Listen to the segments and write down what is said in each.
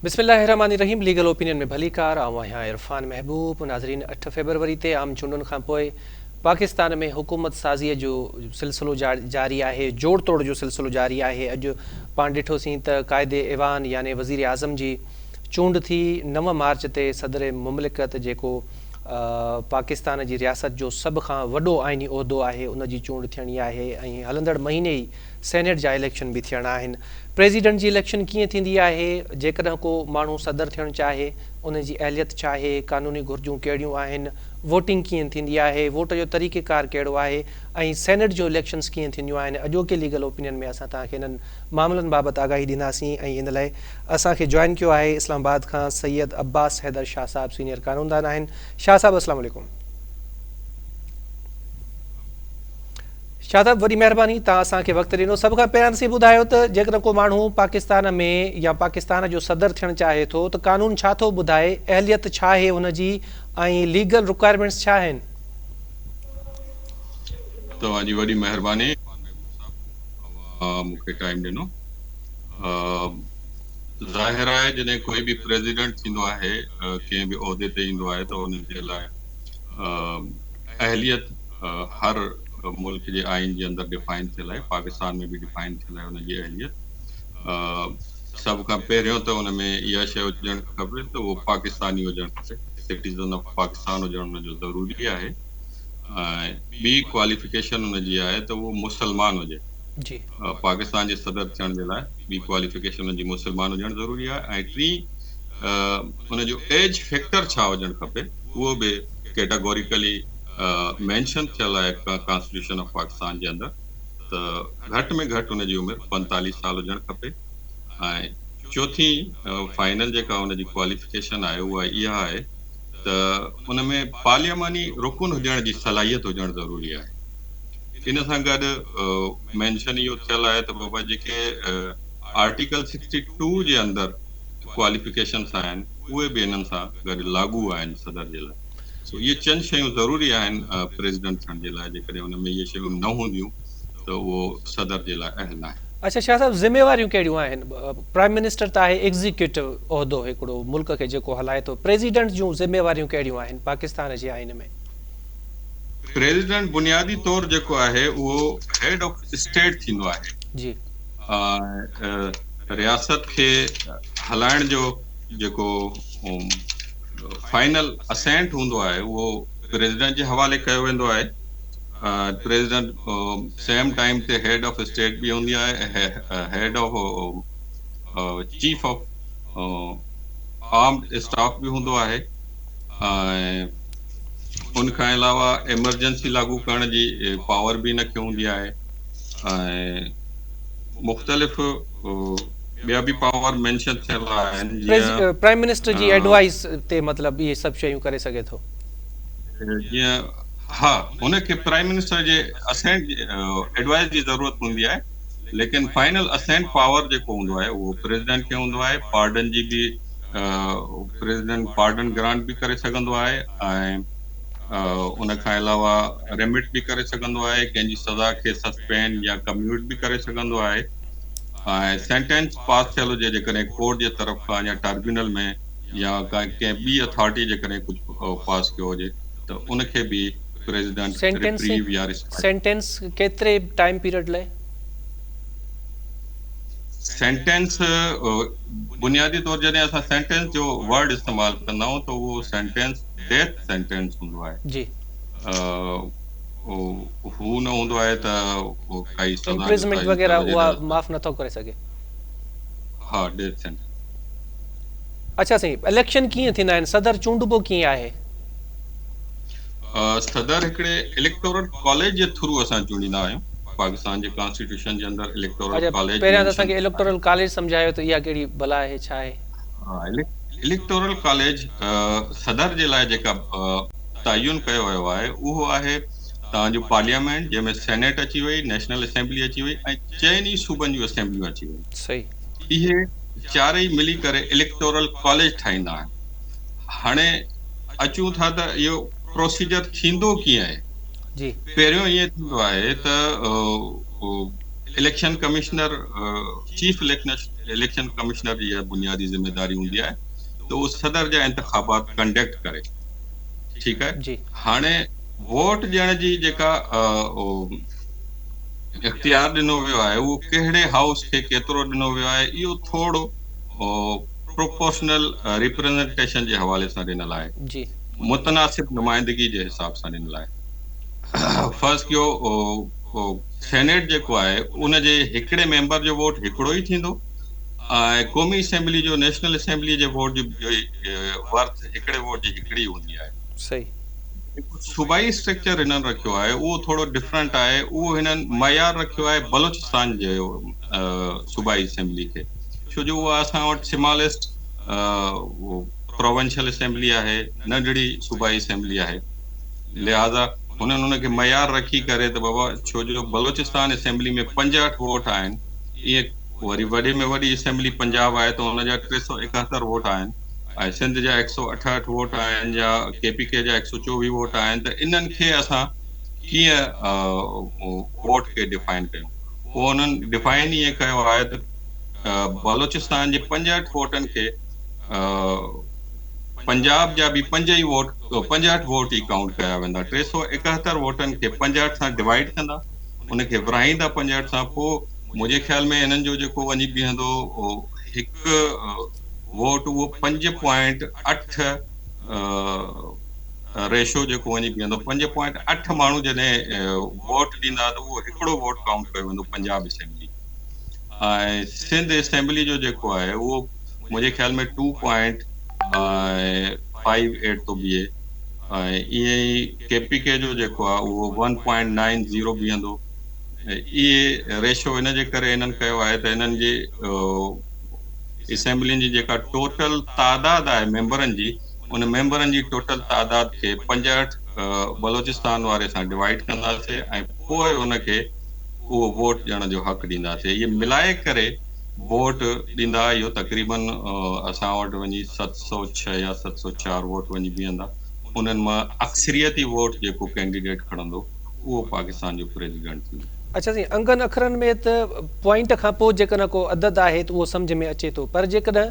بسم الله الرحمٰن الرحيم ليگل اوپينين ۾ ڀليڪار آئون آهيان عرفان محبوب ناظرين 8 فيبروري تي عام چونڊن کان پوء پاڪستان ۾ حڪومت سازي جو سلسلو جاري آهي جوڙ توڙ جو سلسلو جاري آهي اڄ پاڻ ڏٺوسين ته قائد ايوان يعني وزير اعظم جي چونڊ ٿي 9 مارچ تي صدر مملڪت جيڪو پاڪستان جي رياست جو سڀ کان وڏو آئيني عهدو آهي ان جي چونڊ ٿيڻي آهي ۽ هلندڙ مهيني ئي سينيٽ جا اليڪشن به ٿيڻا آهن. پريزيڊنٽ جي اليڪشن ڪيئن ٿيندي آهي؟ جيڪڏهن ڪو ماڻهو صدر ٿيڻ چاهي، ان جي اهليت ڇا آهي؟ قانوني گهرجون ڪهڙيون آهن؟ ووٽنگ ڪيئن ٿيندي آهي؟ ووٽ جو طريقيڪار ڪهڙو آهي؟ ۽ سينيٽ جون اليڪشنز ڪيئن ٿينديون آهن؟ اڄوڪي ليگل اوپينين ۾ اسان توهان کي انهن معاملن بابت آگاهي ڏينداسين ۽ ان لاء اسان کي جوائن ڪيو آهي اسلام آباد کان سيد عباس حيدر شاهه صاحب سينيئر قانوندان آهن. شاهه صاحب السلام عليڪم. شاهه صاحب وڏي مهرباني توهان اسان کي وقت ڏنو سڀ کان پهريان سين ٻڌايو ته جيڪڏهن ڪو ماڻهو پاڪستان ۾ يا پاڪستان جو صدر ٿيڻ چاهي ٿو ته قانون ڇا ٿو ٻڌائي اهليت ڇا آهي ان جي ۽ ليگل رڪوائرمينٽس ڇا آهن. توهان جي وڏي مهرباني عرفان محبوب صاحب اوهان مون کي ٽائيم ڏنو. ظاهر آهي جڏهن ڪوئي به پريزيڊنٽ ٿيندو آهي ڪنهن به عهدي تي ايندو آهي ته ان جي لاء اهليت هر ملڪ جي آئين جي اندر ڊفائن ٿيل آهي، پاڪستان ۾ به ڊفائن ٿيل آهي ان جي اهليت. سڀ کان پهريون ته ان ۾ اها شيء هجڻ کپي ته اهو پاڪستاني هجڻ کپي، سٽيزن آف پاڪستان هجڻ ان جو ضروري آهي ۽ ٻي ڪواليفڪيشن ان جي آهي ته اهو مسلمان هجي. پاڪستان جي صدر ٿيڻ جي لاء ٻي ڪواليفڪيشن ان جي مسلمان هجڻ ضروري آهي ۽ ٽين ان جو ايج فيڪٽر ڇا هجڻ کپي اهو به ڪيٽاگوريڪلي مينشن ٿيل آهي ڪانسٽيٽيوشن آف پاڪستان جي اندر ته گهٽ ۾ گهٽ ان جي عمر 45 سال هجڻ کپي ۽ چوٿين فائنل جيڪا ان جي ڪواليفڪيشن آهي اها اها آهي ته ان ۾ پارلياماني رڪن هجڻ جي صلاحيت هجڻ ضروري آهي. ان سان گڏ مينشن اهو ٿيل آهي ته بابا جيڪي آرٽيڪل 62 جي اندر ڪواليفڪيشنس آهن اهي به انهن سان گڏ لاڳو آهن صدر جي لاء. سو اهي چند شيون ضروري آهن پريزيڊنٽ ٿيڻ جي لاء جيڪڏهن ان ۾ اهي شيون نه هونديون ته اهو صدر جي لاء اهل ناهي. اڇا شاهه صاحب ذميواريون ڪهڙيون آهن؟ پرائم منسٽر ته آهي ايگزيڪيوٽو عهدو هڪڙو ملڪ کي جيڪو هلائي ٿو پريزيڊنٽ جون ذميواريون ڪهڙيون آهن پاڪستان جي آئين ۾؟ پريزيڊنٽ بنيادي طور جيڪو آهي اهو هيڊ آف اسٽيٽ ٿيندو آهي. جي. رياست کي هلائڻ جو جيڪو فائنل اسينٽ هوندو آهي اهو پريزيڊنٽ جي حوالي ڪيو ويندو آهي. پريزيڊنٽ سيم ٽائيم تي هيڊ آف اسٽيٽ به هوندي آهي head of chief of armed staff به هوندو آهي ۽ ان کان علاوه ايمرجنسي لاڳو ڪرڻ جي پاور به هن کي هوندي آهي ۽ مختلف ٻيا به پاور مينشن ٿيل آهن جيئن پرائم منسٽر جي ايڊوائس تي مطلب اهي سڀ شيون ڪري سگهي ٿو. جيئن ها هن کي پرائم منسٽر جي اسينٽ ايڊوائس جي ضرورت هوندي آهي ليڪن فائنل اسينٽ پاور جيڪو هوندو آهي اهو پريزيڊنٽ کي هوندو آهي پارڊن جي به پريزيڊنٽ پارڊن گرانٽ به ڪري سگهندو آهي ۽ ان کان علاوه ريمٽ به ڪري سگهندو آهي ڪنهن جي سزا کي سسپينڊ يا ڪميوٽ به ڪري سگهندو آهي ۽ سينٽينس پاس ٿيل هجي جيڪڏهن ڪورٽ جي طرف کان يا ٽربيونل ۾ يا ڪنهن ٻي اٿارٽي جيڪڏهن ڪجهه پاس ڪيو هجي ته ان کي به پريزيڊنٽ ريپريو يا ريسپائيٽ. سينٽينس ڪيتري ٽائيم پيريڊ لاء؟ سينٽينس بنيادي طور جڏهن اسان سينٽينس جو ورڊ استعمال ڪندا آهيون ته اهو سينٽينس ڊيٿ سينٽينس هوندو آهي. جي. هو نه هوندو آهي ته ڪائي سزا جو امپرزنمينٽ تعين وغيره ڪيو وڃي اها ته معاف نٿو ڪري سگهي. ها ڊيٿ سينٽينس. اڇا سائين اليڪشن ڪيئن ٿيندا آهن صدر چونڊبو ڪيئن آهي؟ صدر هڪڙي اليڪٽورل ڪاليج جي ٿرو اسان چونڊيندا آهيون پاڪستان جي ڪانسٽيٽيوشن جي اندر اليڪٽورل اڇا ڪاليج پهريان ته اسان مينشن کي آهي. اليڪٽورل ڪاليج سمجهايو ته اها ڪهڙي بلا آهي ڇا آهي؟ ها اليڪٽورل ڪاليج صدر جي لاء جيڪا تعين ڪيو ويو آهي اهو آهي توهان جو پارليامينٽ جنهن ۾ سينيٽ اچي وئي، نيشنل اسيمبلي اچي وئي ۽ چئن ئي صوبن جون اسيمبليون اچي ويون. صحيح. اهي چارئي ملي ڪري اليڪٽورل ڪاليج ٺاهيندا آهن. هاڻي اچون ٿا ته اهو پروسيجر ٿيندو ڪيئن آهي. جي. پهريون ائين ٿيندو آهي ته Election commissioner chief election commissioner جي اها بنيادي ذميواري هوندي آهي ته اهو صدر جا انتخابات ڪنڊڪٽ ڪري ٺيڪ آهي جي. هاڻي ووٽ ڏيڻ جي جيڪا اختيار ڏنو ويو آهي اهو ڪهڙي هائوس کي ڪيترو ڏنو ويو آهي اهو ٿورو پروپورشنل ريپريزنٽيشن جي حوالي سان ڏنل آهي جي. متناسب نمائندگي جي حساب سان ڏنل آهي فرض ڪيو سينيٽ جيڪو آهي ان جي هڪڙي ميمبر جو ووٽ هڪڙو ئي ٿيندو ۽ قومي اسيمبلي جو نيشنل اسيمبلي جي ووٽ جي ورٿ هڪڙي ووٽ جي هڪڙي هوندي آهي. صحيح. جيڪو صوبائي اسٽرڪچر هنن رکيو آهي اهو ٿورو ڊفرنٽ آهي اهو هنن معيار رکيو آهي بلوچستان جي صوبائي اسيمبلي کي ڇو جو اها اسان وٽ سماليسٽ پروونشل اسيمبلي آهي ننڍڙي صوبائي اسيمبلي آهي لهٰذا هنن ان کي معيار رکي ڪري ته بابا ڇو جو بلوچستان اسيمبلي ۾ 65 ووٽ آهن ائين وري وڏي ۾ وڏي اسيمبلي پنجاب آهي ته ان جا 371 ووٽ آهن ۽ سنڌ جا 168 ووٽ آهن يا ڪي پي ڪي جا 124 ووٽ آهن ته انهن کي اسان ڪيئن ووٽ کي ڊفائن ڪيون پوء انهن ڊفائن ائين ڪيو آهي ته بلوچستان جي 65 ووٽن کي پنجاب جا به پنج ئي ووٽ 65 ووٽ ئي ڪائونٽ ڪيا ويندا 371 ووٽن کي 65 سان ڊوائيڊ ڪندا ان کي ورهائيندا 65 سان پوء منهنجي خيال ۾ انهن جو جيڪو وڃي بيهندو هڪ ووٽ اهو 5.8 ريشو جيڪو وڃي بيهندو 5.8 ماڻهو جڏهن ووٽ ڏيندا ته اهو هڪڙو ووٽ ڪائونٽ ڪيو ويندو پنجاب اسيمبلي ۽ سنڌ اسيمبلي جو جيڪو آهي اهو منهنجي خيال ۾ ٽو پوائنٽ فائيو ايٽ ٿو بيهي ۽ ائين ئي ڪي پي ڪي جو جيڪو آهي اهو ون پوائنٽ نائن زيرو بيهندو. اهي ريشو ان جي ڪري هنن ڪيو آهي ته هنن جي اسيمبلين جي جيڪا ٽوٽل تعداد آهي ميمبرن جي ان ميمبرن جي ٽوٽل تعداد کي 65 بلوچستان واري سان ڊوائيڊ ڪنداسي ۽ پوء ان کي اهو ووٽ ڏيڻ جو حق ڏينداسي. اهي ملائي ڪري ووٽ ڏيندا اهو تقريبن اسان وٽ وڃي 706 يا 704 ووٽ وڃي بيهندا انهن مان اڪثريتي ووٽ جيڪو ڪينڊيڊيٽ کڻندو اهو پاڪستان جو پريزيڊنٽ ٿيندو. اڇا سائين انگن اکرن ۾ ته پوائنٽ کان پوء جيڪڏهن ڪو عدد آهي ته اهو سمجهه ۾ اچي ٿو پر جيڪڏهن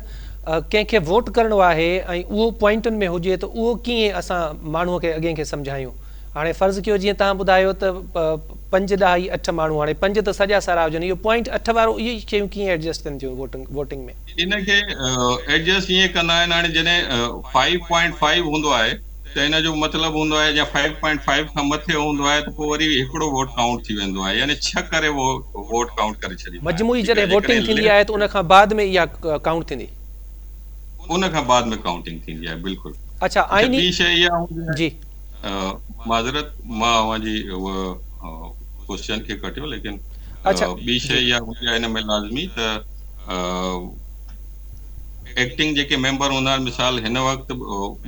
ڪنهن کي ووٽ ڪرڻو آهي ۽ اهو پوائنٽن ۾ هجي ته اهو ڪيئن اسان ماڻهو کي اڳئين کي سمجهايون هاڻي فرض ڪيو جيئن توهان ٻڌايو ته پنج ڏهائي اٺ ماڻهو هاڻي پنج ته سڄا سارا هجن اهو پوائنٽ اٺ وارو اهي شيون ڪيئن ايڊجسٽ ٿين ٿيون ووٽنگ ۾؟ ان کي ايڊجسٽ ائين ڪندا آهن هاڻي جڏهن فائيو پوائنٽ فائيو هوندو آهي ته ان جو مطلب هوندو آهي يا فائيو پوائنٽ فائيو کان مٿي هوندو آهي ته پوء وري هڪڙو ووٽ ڪائونٽ ٿي ويندو آهي يعني ڇهه ڪري ووٽ ڪائونٽ ڪري ڇڏيندا آهن مجموعي ٺيڪ آهي جڏهن ووٽنگ جيڪڏهن ٿيندي آهي ته ان کان بعد ۾ اها ڪائونٽ ٿيندي. ان کان بعد ۾ ڪائونٽنگ ٿيندي آهي بلڪل. اڇا اڇا آئيني ٻي شيء اها هوندي آهي جي. معذرت مان اوهان جي ڪوسچن کي ڪٽيو ليڪن اڇا ٻي جي. شيء اها هوندي آهي ان ۾ لازمي ته ايڪٽنگ جيڪي ميمبر هوندا آهن مثال هن وقت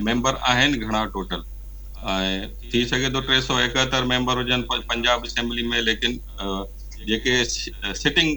ميمبر آهن گهڻا ٽوٽل ۽ ٿي سگهي ٿو 371 ميمبر هجن پنجاب اسيمبلي ۾ ليڪن جيڪي سٽنگ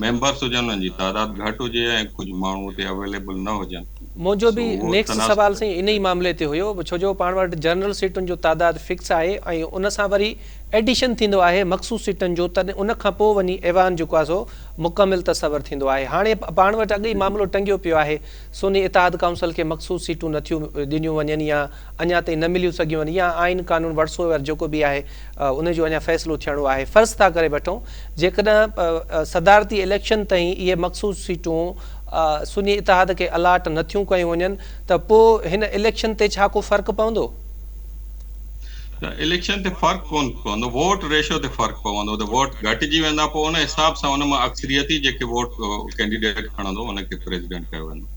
ميمبرس هجن انهن جي تعداد گهٽ هجي ۽ ڪجهه ماڻهو اتي اويليبل نه هجن. منهنجو سو به اهو نيڪسٽ تناسب سوال سائين انهي معاملي تي هيو ڇو جو پاڻ وٽ جنرل سيٽن جو تعداد فڪس آهي ۽ ان سان وري ايڊيشن ٿيندو آهي مخصوص سيٽن جو تڏهن ان کان پوء وڃي ايوان جيڪو آهي سو مڪمل تصور ٿيندو آهي هاڻي پاڻ وٽ اڳ ئي معاملو ٽنگيو پيو آهي سني اتحاد ڪائونسل کي مخصوص سيٽون نٿيون ڏنيون وڃن يا اڃا تائين نه مليون سگهيون آهن يا آئين قانون وٽ سو ايور جيڪو به آهي ان جو اڃا فيصلو ٿيڻو آهي فرض ٿا ڪري وٺون جيڪڏهن صدارتي اليڪشن تائين اهي مخصوص سيٽون سني اتحاد کي الاٽ نه ٿيون ڪيون وڃن ته پوء هن اليڪشن تي ڇا ڪو فرق پوندو؟ نه اليڪشن تي فرق ڪونه پوندو ووٽ ريشو تي فرق پوندو ته ووٽ گهٽجي ويندا پوء ان حساب سان ان مان اڪثريتي جيڪي ووٽ ڪينڊيڊيٽ کڻندو ان کي پريزيڊنٽ ڪيو ويندو.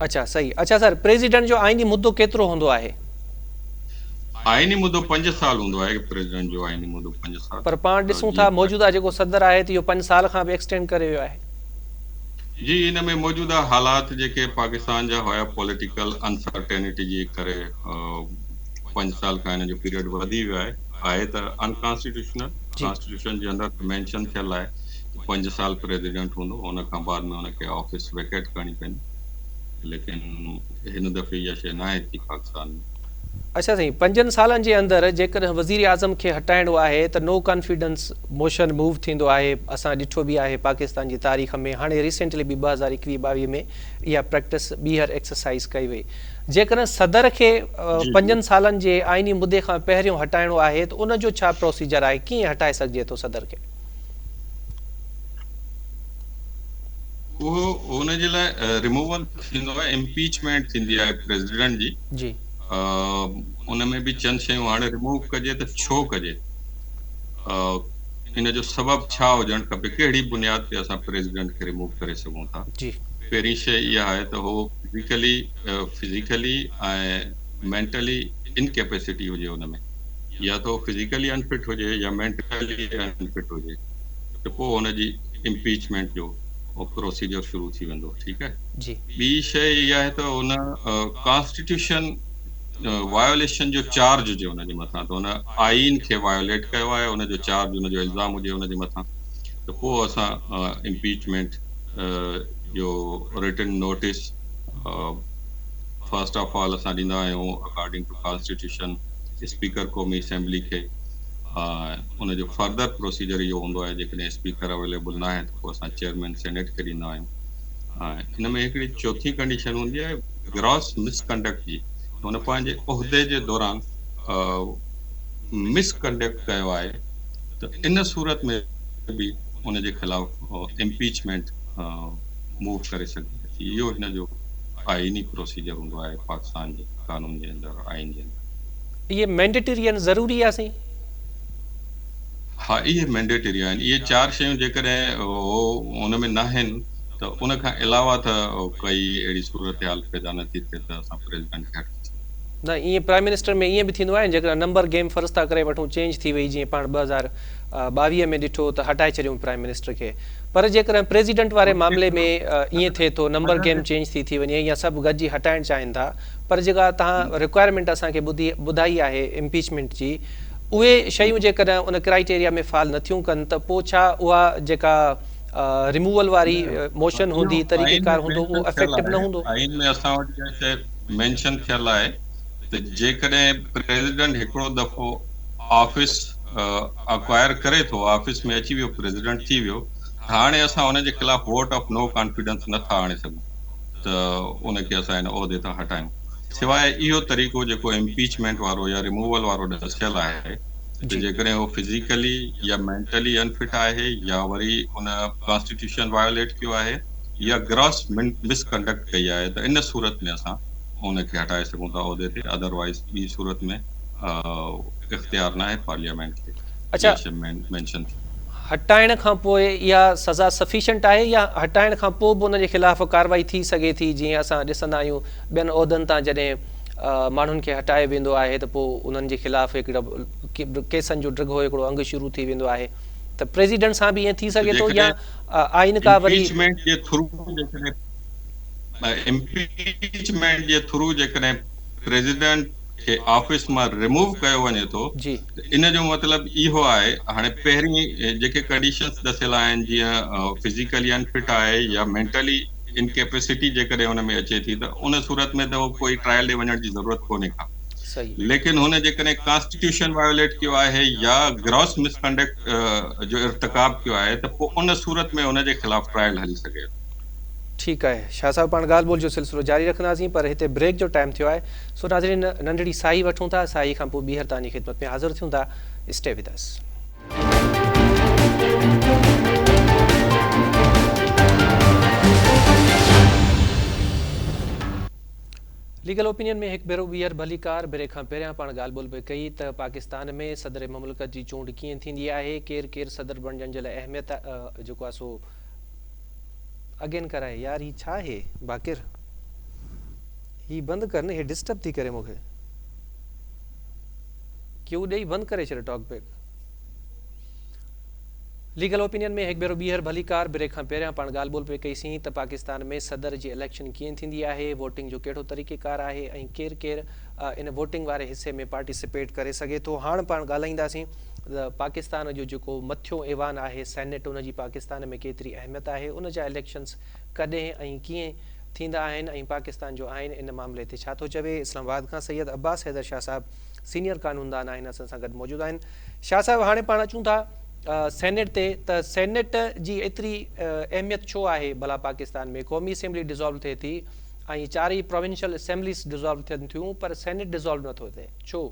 اڇا صحيح اڇا سر پريزيڊنٽ جو آئيني مدو ڪيترو هوندو آهي؟ آئيني مدو 5 سال هوندو آهي پريزيڊنٽ جو آئيني مدو 5 سال. پر پاڻ ڏسون ٿا جيئن موجوده جيڪو صدر آهي ته اهو 5 سال کان به ايڪسٽينڊ ڪري ويو آهي. جي ان ۾ موجوده حالات جيڪي پاڪستان جا هيا پوليٽيڪل انسرٽينٽي جي ڪري 5 سال کان ان جو پيريڊ وڌي ويو آهي آهي ته انڪانسٽيٽيوشنل ڪانسٽيٽيوشن جي اندر مينشن ٿيل آهي ته 5 سال پريزيڊنٽ هوندو ان کان بعد ۾ ان کي آفيس ويڪيٽ ڪرڻي پوندي ليڪن هن دفعي اها شيء ناهي ٿي پاڪستان ۾. اڇا سائين پنجن سالن جي اندر جيڪڏهن وزيراعظم کي هٽائڻو آهي ته نو ڪانفيڊنس موشن موو ٿيندو آهي اسان ڏٺو به آهي پاڪستان جي تاريخ ۾ هاڻي ريسينٽلي به 2021 22 ۾ اها پريڪٽس ٻيهر ايڪسرسائيز ڪئي وئي جيڪڏهن صدر کي پنجن سالن جي آئيني مدي کان پهريون هٽائڻو آهي ته ان جو ڇا پروسيجر آهي ڪيئن هٽائي سگهجي ٿو صدر کي؟ اهو ان جي لاء ريموول ٿيندو آهي امپيچمينٽ ٿيندي آهي پريزيڊنٽ جي جي ان ۾ به چند شيون هاڻي ريموو ڪجي ته ڇو ڪجي ان جو سبب ڇا هجڻ کپي ڪهڙي بنياد تي اسان پريزيڊنٽ کي ريموو ڪري سگهون ٿا جي پهرين شيء اها آهي ته هو فزيڪلي فزيڪلي ۽ مينٽلي انڪيپيسٽي هجي ان ۾ يا ته هو فزيڪلي انفٽ هجي يا مينٽلي انفٽ هجي ته پوء ان جي امپيچمينٽ جو پروسيجر شروع ٿي ويندو ٺيڪ آهي جي ٻي شيء اها آهي ته ان ڪانسٽيٽيوشن وايوليشن جو چارج هجي ان جي مٿان ته ان آئين کي وايوليٽ ڪيو آهي ان جو چارج ان جو الزام هجي ان جي مٿان ته پوء اسان امپيچمينٽ جو written notice first of all اسان ڏيندا آهيون اڪارڊنگ ٽو ڪانسٽيٽيوشن اسپيڪر قومي اسيمبلي کي ان جو فردر پروسيجر اهو هوندو آهي جيڪڏهن اسپيڪر اويليبل ناهي ته پوء اسان چيئرمين سينيٽ کي ڏيندا آهيون ۽ ان ۾ هڪڙي چوٿين ڪنڊيشن هوندي آهي گراس مس ڪنڊڪٽ جي هن پنهنجي عهدي جي دوران مس ڪنڊڪٽ ڪيو آهي ته ان صورت ۾ به ان جي خلاف امپيچمينٽ موو ڪري سگهجي ٿي اهو هن جو آئيني پروسيجر هوندو آهي پاڪستان جي قانون جي اندر آئين جي اندر. اهي مينڊيٽري آهن ضروري آهي سائين؟ ها اهي مينڊيٽري آهن اهي چار شيون جيڪڏهن هو ان ۾ ناهن ته ان کان علاوه ته ڪائي اهڙي صورتحال پيدا نه ٿي ٿئي ته اسان پريزيڊنٽ کي هٽائي سگهون. نه ائين پرائم منسٽر ۾ ائين به ٿيندو آهي جيڪڏهن نمبر گيم فرض ٿا ڪري وٺون چينج ٿي وئي جيئن پاڻ 2022 ۾ ڏٺو ته هٽائي ڇڏيون پرائم منسٽر کي پر جيڪڏهن پريزيڊنٽ واري معاملي ۾ ائين ٿئي ٿو نمبر گيم چينج ٿي ٿي وڃي يا سڀ گڏجي هٽائڻ چاهين ٿا پر جيڪا توهان رڪوائرمينٽ اسان کي ٻڌي ٻڌائي آهي امپيچمينٽ جي اهي شيون جيڪڏهن ان ڪرائيٽيريا ۾ فال نٿيون ڪن ته پوء ڇا اها جيڪا ريموول واري موشن هوندي طريقي ڪار هوندو اهو افيڪٽو نه هوندو؟ آئين ۾ اسان وٽ اها شيء مينشن ٿيل آهي ته جيڪڏهن پريزيڊنٽ هڪڙو دفعو آفيس اڪوائر ڪري ٿو آفيس ۾ اچي ويو پريزيڊنٽ ٿي ويو ته هاڻي اسان ان جي خلاف ووٽ آف نو ڪانفيڊنس نٿا آڻي سگهون. ته ان کي اسان هن عهدي تان هٽايون. سواء اهو طريقو جيڪو امپيچمينٽ وارو يا ريموول وارو ڏسيل آهي ته جيڪڏهن هو فزيڪلي يا مينٽلي انفٽ آهي يا وري ان ڪانسٽيٽيوشن وايوليٽ ڪيو آهي يا گراس مس ڪنڊڪٽ ڪئي آهي ته ان صورت ۾ اسان ان کي هٽائي سگهون ٿا عهدي تي ادروائيز ٻي صورت ۾ اختيار ناهي پارليامينٽ کي. اڇا هٽائڻ کان پوء اها سزا سفيشنٽ آهي يا هٽائڻ کان پوء به ان جي خلاف ڪارروائي ٿي سگهي ٿي جيئن اسان ڏسندا آهيون ٻين عهدن تان جڏهن ماڻهن کي هٽايو ويندو آهي ته پوء انهن جي خلاف هڪڙو ڪيسن جو ڊگهو هڪڙو انگ شروع ٿي ويندو آهي ته پريزيڊنٽ سان به ائين ٿي سگهي ٿو يا آئين ڪا وري امپيچمينٽ جي ٿرو جيڪڏهن امپيچمينٽ جي ٿرو جيڪڏهن پريزيڊنٽ کي آفيس مان ريموو ڪيو وڃي ٿو ته ان جو مطلب اهو آهي هاڻي پهرين جيڪي ڪنڊيشنز ڏسيل آهن جيئن فزيڪلي انفٽ آهي يا مينٽلي انڪيپيسٽي جيڪڏهن ان ۾ اچي ٿي ته ان صورت ۾ ته ڪوئي ٽرائل ڏي وڃڻ جي ضرورت ڪونهي ڪا ليڪن هن جيڪڏهن ڪانسٽيٽيوشن وايوليٽ ڪيو آهي يا گراس مس ڪنڊڪٽ جو ارتڪاب ڪيو آهي ته پوء ان صورت ۾ ان جي خلاف ٽرائل هلي سگهي ٿو. ٺيڪ آهي شاهه صاحب پاڻ ڳالهه ٻولهه جو سلسلو جاري رکنداسين پر هتي بريڪ جو ٽائيم ٿيو آهي سو ناظرين ننڍڙي ساهي وٺون ٿا ساهي کان پوء ٻيهر توهان جي خدمت ۾ حاضر ٿيون ٿا stay with us. Legal opinion ۾ هڪ ڀيرو ٻيهر ڀليڪار بريڪ کان پهريان پاڻ ڳالهه ٻولهه به ڪئي ته پاڪستان ۾ صدر مملڪت جي چونڊ ڪيئن ٿيندي آهي ڪير ڪير صدر بڻجڻ جي لاء اهميت جيڪو آهي سو اگين ڪرائي يار هي ڇا آهي باقر هي بند ڪر نه هي ڊسٽرب ٿي ڪري مونکي ڪيو ڏئي بند ڪري ڇڏ ٽاڪ بيڪ ليگل اوپينين ۾ هڪ ڀيرو ٻيهر ڀليڪار بريڪ کان پهريان پاڻ ڳالهه ٻولهه پئي ڪئي سين ته پاڪستان ۾ صدر جي اليڪشن ڪيئن ٿيندي آهي ووٽنگ جو ڪهڙو طريقي ڪار آهي ۽ ڪير ڪير ان ووٽنگ واري حصي ۾ پارٽيسپيٽ ڪري سگهي ٿو هاڻ پاڻ ڳالهائينداسين ته پاڪستان جو جيڪو مٿيون ايوان آهي سينيٽ ان جي پاڪستان ۾ ڪيتري اهميت آهي ان جا اليڪشنس ڪڏهن ۽ ڪيئن ٿيندا آهن ۽ پاڪستان جو آئين ان معاملي تي ڇا ٿو چوي؟ اسلام آباد کان سيد عباس حيدر شاهه صاحب سينيئر قانوندان آهن اسان سان گڏ موجود آهن. شاهه صاحب هاڻي پاڻ اچون ٿا سينيٽ تي ته سينيٽ جي ايتري اهميت ڇو آهي ڀلا پاڪستان ۾ قومي اسيمبلي ڊزالو ٿئي ٿي ۽ چارئي پراونشل اسيمبليز ڊزالو ٿين ٿيون پر سينيٽ ڊزالو نٿو ٿئي ڇو؟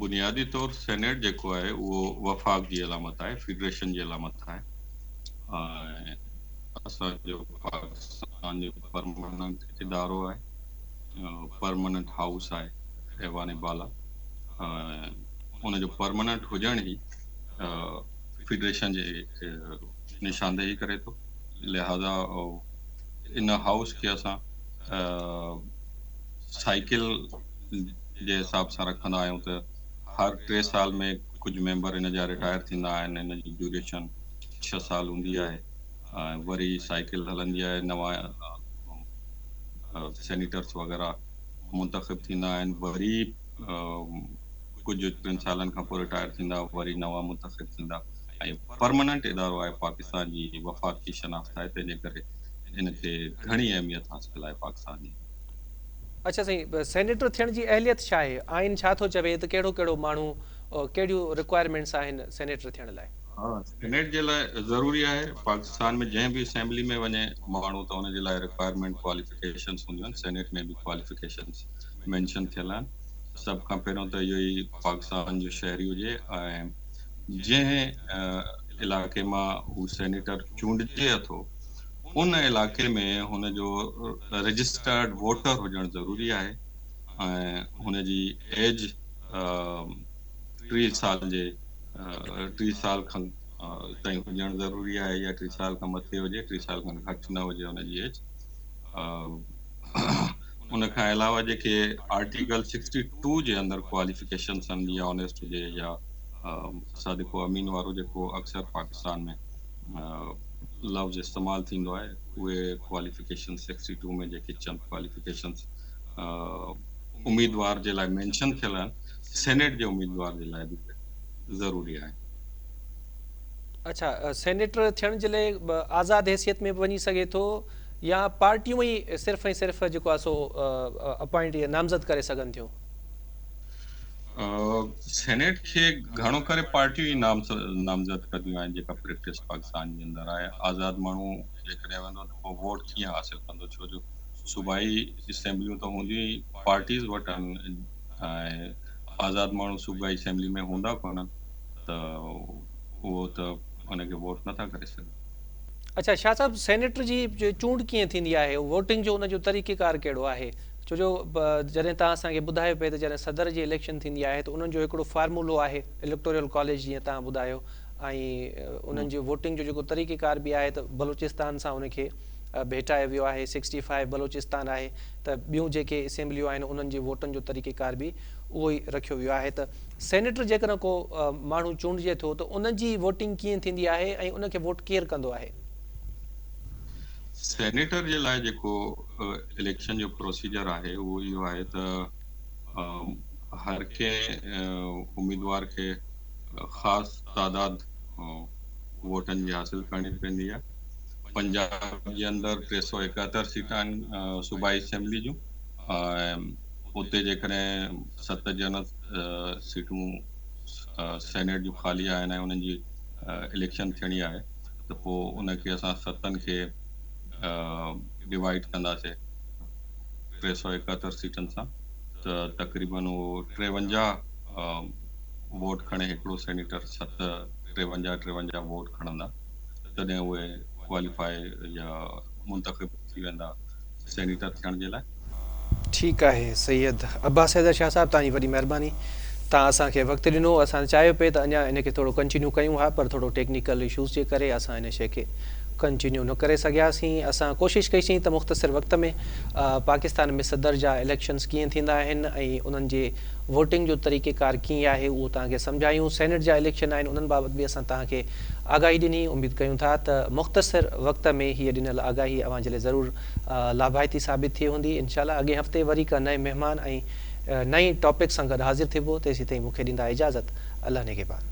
بنيادي طور سينيٽ جيڪو آهي اهو وفاق جي علامت آهي، فيڊريشن جي علامت آهي ۽ اسان جو پاڪستان جو پرماننٽ ادارو آهي، پرماننٽ هائوس آهي ايوان بالا ۽ ان جو پرماننٽ هجڻ ئي فيڊريشن جي نشاندهي ڪري ٿو، لهذا ان هائوس کي اسان سائيڪل جي حساب سان رکندا آهيون ته هر ٽي سال ۾ ڪجهه ميمبر ان جا رٽائر ٿيندا آهن ان جي ڊيوريشن ڇهه سال هوندي آهي ۽ وري سائيڪل هلندي آهي نوان سينيٽرس وغيره منتخب ٿيندا آهن وري ڪجهه ٽن سالن کان پوء رٽائر ٿيندا وري نوان منتخب ٿيندا ۽ پرماننٽ ادارو آهي پاڪستان جي وفاقي شناخت آهي تنهن جي ڪري ان کي گهڻي اهميت حاصل آهي پاڪستان جي. اڇا سائين سينيٽر ٿيڻ جي اهليت ڇا آهي؟ آئين ڇا ٿو چوي ته ڪهڙو ڪهڙو ماڻهو ڪهڙيون رڪوائرمينٽس آهن سينيٽر ٿيڻ لاء؟ ها سينيٽ جي لاء ضروري آهي پاڪستان ۾ جنهن به اسيمبلي ۾ وڃي ماڻهو ته ان جي لاء رڪوائرمينٽ ڪواليفڪيشنس هونديون آهن سينيٽ ۾ به ڪواليفڪيشنس مينشن ٿيل آهن سڀ کان پهريون ته اهو ئي پاڪستان جو شهري هجي ۽ جنهن علائقي مان هو سينيٽر چونڊجي اٿو ان علائقي ۾ هن جو رجسٽرڊ ووٽر هجڻ ضروري آهي ۽ هن جي ايج 30 سال جي 30 سال کان تائين هجڻ ضروري آهي يا 30 سال کان مٿي هجي 30 سال کان گهٽ نه هجي هن جي ايج. ان کان علاوه جيڪي آرٽيڪل 62 جي اندر ڪواليفڪيشنس آهن جيئن آنيسٽ هجي يا صادق و امين وارو جيڪو اڪثر پاڪستان ۾ لفظ استعمال ٿيندو آهي اهي ڪواليفڪيشنس 62 ۾ جيڪي چند ڪواليفڪيشنس اميدوار جي لاء مينشن ٿيل آهن سينيٽ جي اميدوار جي لاء به ضروري آهن. اڇا سينيٽر ٿيڻ جي لاء آزاد حيثيت ۾ به وڃي سگهي ٿو يا پارٽيون ئي صرف ۽ صرف جيڪو آهي سو اپائنٽ يا نامزد ڪري سگهن ٿيون؟ سينيٽ کي گهڻو ڪري پارٽيون ئي نامزد ڪنديون آهن جيڪا پريڪٽس پاڪستان جي اندر آهي آزاد ماڻهو جيڪڏهن ويندو ته پوء ووٽ ڪيئن حاصل ڪندو ڇو جو صوبائي اسيمبليون ته هونديون ئي پارٽيز وٽ آهن ۽ آزاد ماڻهو صوبائي اسيمبلي ۾ هوندا ڪونهن ته اهو ته ان کي ووٽ نٿا ڪري سگهن. اڇا شاهه صاحب سينيٽر جي چونڊ ڪيئن ٿيندي آهي ووٽنگ جو ان جو طريقيڪار ڪهڙو آهي؟ ڇو جو جڏهن توهان اسان کي ٻڌايو پئي ته جڏهن صدر جي اليڪشن ٿيندي آهي ته انهن جو هڪڙو فارمولو آهي اليڪٽوريل ڪاليج جيئن توهان ٻڌايو ۽ انهن جي ووٽنگ جو جيڪو طريقي ڪار به آهي ته بلوچستان سان ان کي ڀيٽايو ويو آهي سڪسٽي فائيو بلوچستان آهي ته ٻيون جيڪي اسيمبليون آهن انهن جي ووٽن جو طريقي ڪار به اهو ئي رکيو ويو آهي ته سينيٽر جيڪڏهن ڪو ماڻهو چونڊجي ٿو ته ان جي ووٽنگ ڪيئن ٿيندي آهي ۽ ان کي ووٽ ڪير ڪندو آهي؟ سينيٽر جي لاء جيڪو اليڪشن جو پروسيجر آهي اهو اهو آهي ته هر ڪنهن اميدوار کي خاص تعداد ووٽن جي حاصل ڪرڻي پوندي آهي. پنجاب جي اندر 371 سيٽان آهن صوبائي اسيمبلي جون ۽ اتي جيڪڏهن ست جنرل سيٽون سينيٽ جون خالي آهن ۽ انهن جي اليڪشن ٿيڻي آهي ته پوء ان کي اسان ستن کي ڊوائيڊ ڪنداسين 371 سيٽن سان ته تقريبن اهو 53 ووٽ کڻي هڪڙو سينيٽر ست 53 53 ووٽ کڻندا تڏهن اهي ڪواليفائي يا منتخب ٿي ويندا سينيٽر ٿيڻ جي لاء. ٺيڪ آهي سيد عباس حيدر شاهه صاحب توهان جي وڏي مهرباني توهان اسان کي وقت ڏنو اسان چاهيو پئي ته اڃا ان کي ٿورو ڪنٽينيو ڪيون ها پر ٿورو ٽيڪنيڪل اشوز جي ڪري اسان ان شئي کي ڪنٽينيو نه ڪري سگهياسين اسان ڪوشش ڪئي سين ته مختصر وقت ۾ پاڪستان ۾ صدر جا اليڪشنز ڪيئن ٿيندا آهن ۽ انهن جي ووٽنگ جو طريقي ڪار ڪيئن آهي اهو توهان کي سمجهايون سينيٽ جا اليڪشن آهن انهن بابت به اسان توهان کي آگاهي ڏني اميد ڪيون ٿا ته مختصر وقت ۾ هيء ڏنل آگاهي اوهان جي لاء ضرور لاڀائتي ثابت ٿي هوندي. انشاء الله اڳئين هفتي وري ڪا نئين مهمان ۽ نئين ٽاپڪ سان گڏ حاضر ٿيبو تيسين تائين مون کي ڏيندا اجازت. الله نگهبان.